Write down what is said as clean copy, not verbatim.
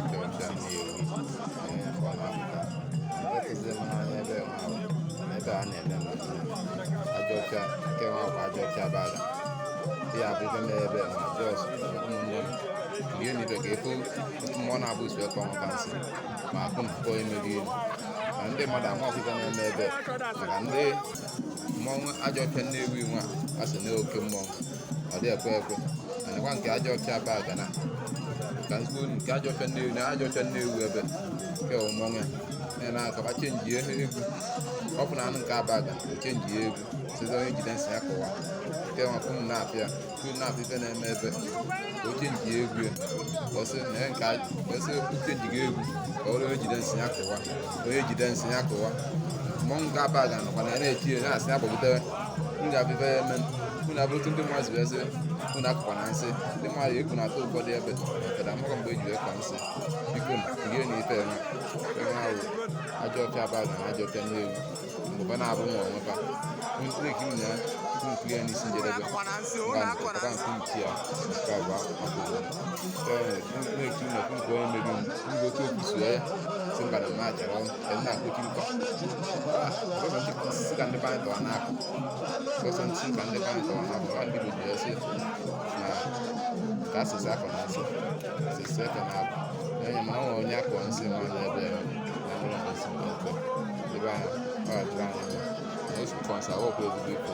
Ajọ Ọfịa Nnewi ee ka ọ na-apụta. Nke tụziri m n'anya ebe nwa ahụ, ebe a na-eme mmemme Ajọ Ọfịa nke nwa bụ Ajọ Ọfịa Abaga. Ya bụ ife mere ebe nwa jos. Ụmụnne m, rie n'ibe ka efu otu mmụọ na-abụ isi ekwe ọnwụ ka nsị ma akụ mpụ emeri elu ma ndị mmadụ ama ọkụkọ na-eme ebe maka ndị mmọnwụ Ajọ Ọfịa Nnewi nwa a sị na oke mmọnwụ ọ dị ekwe ekwe manakwa nke Ajọ Ọfịa Abagana ka nzigbo nke Ajọ Ọfịa Nnewi na Ajọ Ọfịa Nnewi ebe nke mmọnwụ ya na-akaba change egwu. Ọ bụ na anụ nke Abagana o change egwu sizi onye jide nsị ya kụwa nke nwa unu na-apịa unu na-apịa ife na-eme ebe ka o change egwu ya ka ọ sị na ya nke ka ọ sị o change egwu ka ọ bụrụ onye jide nsị ya kụwa, onye jide nsị ya kụwa. Mmọnwụ nke Abagana nọkwa na ya na-eti ya na-asị ya gbagotere unu ga-abịa ife ya eme unu abụrụ otu ndị mmadụ si wee sị unu akụkwa na nsị ndị mmadụ egwu na-atụ ụfọdụ ebe kedụ amakwa mgbe eji wee kọ nsị. Biko rie na ife nwa nwa ahụ Ajọ Ọfịa Abaga na Ajọ Ọfịa Nnewi mgbe fa na-abụ nwa onwe fa na-ekiri na ya unu ya n'isi njedebe nga nke nke nchi ya nke abụọ akwụkwọ na-ekiri na nke onye meriri ndị otu okwu si ya si mba na mma achara ọnụ na-akpọchi nkọ ọsọ ndị si ka ndị be anyị tọwa n'akụ ọsọ ntị ka ndị be anyị tọwa n'akụ ọ ndị Igbo ji ya sị na ka asịsị akọ na nsị asịsị ekọ na akụ enye mana ọ nwere onye akọ nsị nwa n'ebe ya na nwere mgbe si mgbe ekwe ebe anyị ọ dịrị anyị mma na osikwa nsị awọkwa ezigbo ife.